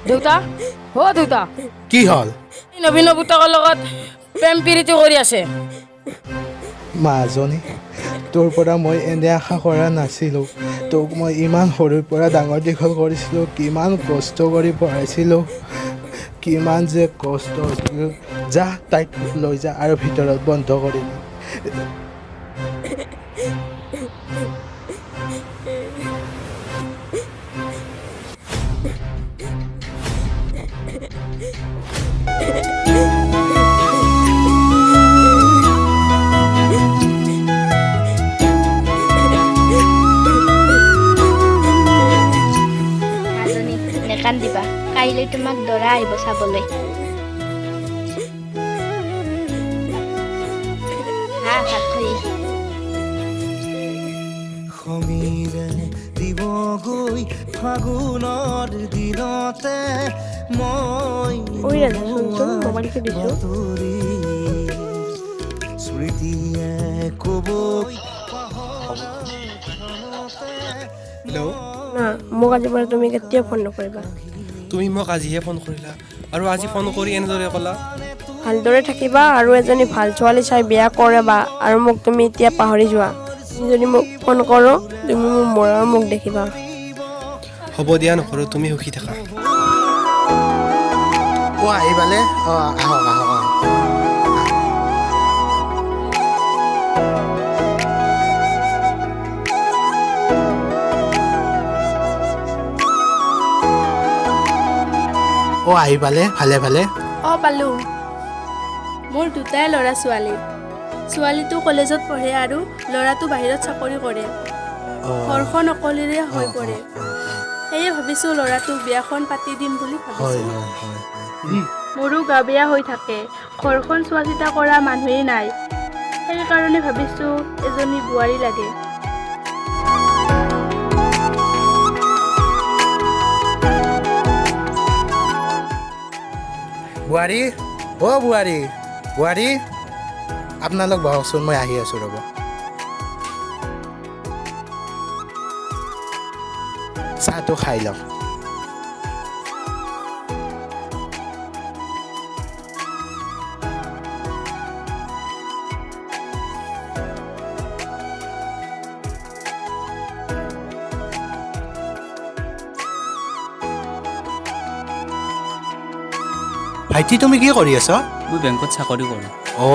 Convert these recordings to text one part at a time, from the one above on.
দেউতা, অ দেউতা, কি হ'ল? নবীন পুতেকৰ লগত প্ৰেম প্ৰীতি কৰি আছে। মাজনী, তোৰ পৰা মই এনে আশা কৰা নাছিলোঁ। তোক মই ইমান সৰুৰ পৰা ডাঙৰ দীঘল কৰিছিলোঁ, কিমান কষ্ট কৰি পঢ়াইছিলোঁ, কিমান যে কষ্ট হৈছিল। যা, তাইক লৈ যা আৰু ভিতৰত বন্ধ কৰি দে। মাজনী, নেকান্দিবা, কাইলৈ তোমাক দৰা আহিব চাবলৈ। হা, ভাত খাই। সমীৰে দিবগৈ ফাগুনৰ দিনতে মই ঐ ৰাজা, শুনচোন, মোবাইলটো দিছোঁ। বাতৰি স্মৃতিয়ে ক'ব। হেল্ল'। না, মোক আজিৰ পৰা তুমি কেতিয়াও ফোন নকৰিবা। তুমি মোক আজিহে ফোন কৰিলা আৰু আজি ফোন কৰি এনেদৰে ক'লা। ভালদৰে থাকিবা আৰু এজনী ভাল ছোৱালী চাই বিয়া কৰাবা আৰু মোক তুমি এতিয়া পাহৰি যোৱা। তুমি যদি মোক ফোন কৰোঁ, তুমি মোৰ মৰাৰ মুখ দেখিবা। হ'ব দিয়া, নকৰোঁ, তুমি সুখী থাকা। অ, আহি পালে। অ, আহক আহক আহক। অ, আহি পালে ভালে ভালে? অ, পালোঁ। মোৰ দুটাই ল'ৰা ছোৱালী। ছোৱালীটো কলেজত পঢ়ে আৰু ল'ৰাটো বাহিৰত চাকৰি কৰে। ঘৰখন অকলশৰীয়া হৈ পৰে। সেয়ে ভাবিছোঁ ল'ৰাটোক বিয়াখন পাতি দিম বুলি হয় ভাবিছোঁ। হয় হয়। মোৰো গা বেয়া হৈ থাকে, ঘৰখন চোৱা চিতা কৰা মানুহেই নাই। সেইকাৰণে ভাবিছোঁ এজনী বোৱাৰী লাগে। বোৱাৰী, অ বোৱাৰী, বোৱাৰী, আপোনালোক বহকচোন, মই আহি আছোঁ, ৰ'ব। চাহটো খাই লওক। ভাইটি, তুমি কি কৰি আছ? মই বেংকত চাকৰি কৰোঁ। অ,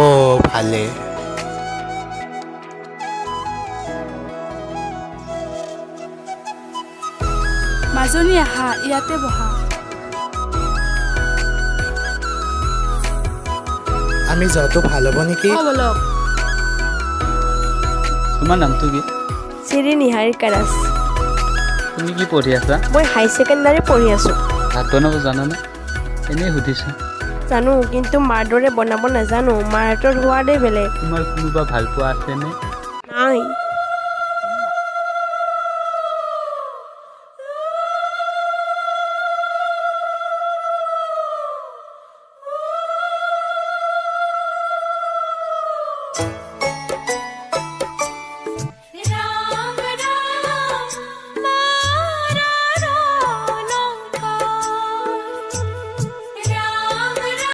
ভালে। মাজনী, আহা, ইয়াতে বহা। আমি যোৱাটো ভাল হ'ব নেকি? অ, বলক। তোমাৰ নামটো কি? চিৰি নিহাৰিকা দাস। তুমি কি পঢ়ি আছা? মই হাই ছেকেণ্ডাৰী পঢ়ি আছোঁ। ভাত বনাব জানানে? এনেই সুধিছোঁ। জানো, কিন্তু মাৰ দৰে বনাব নাজানো। মাৰ হাতৰ সোৱাদেই বেলেগ। তোমাৰ কোনোবা ভাল পোৱা আছেনে? নাই।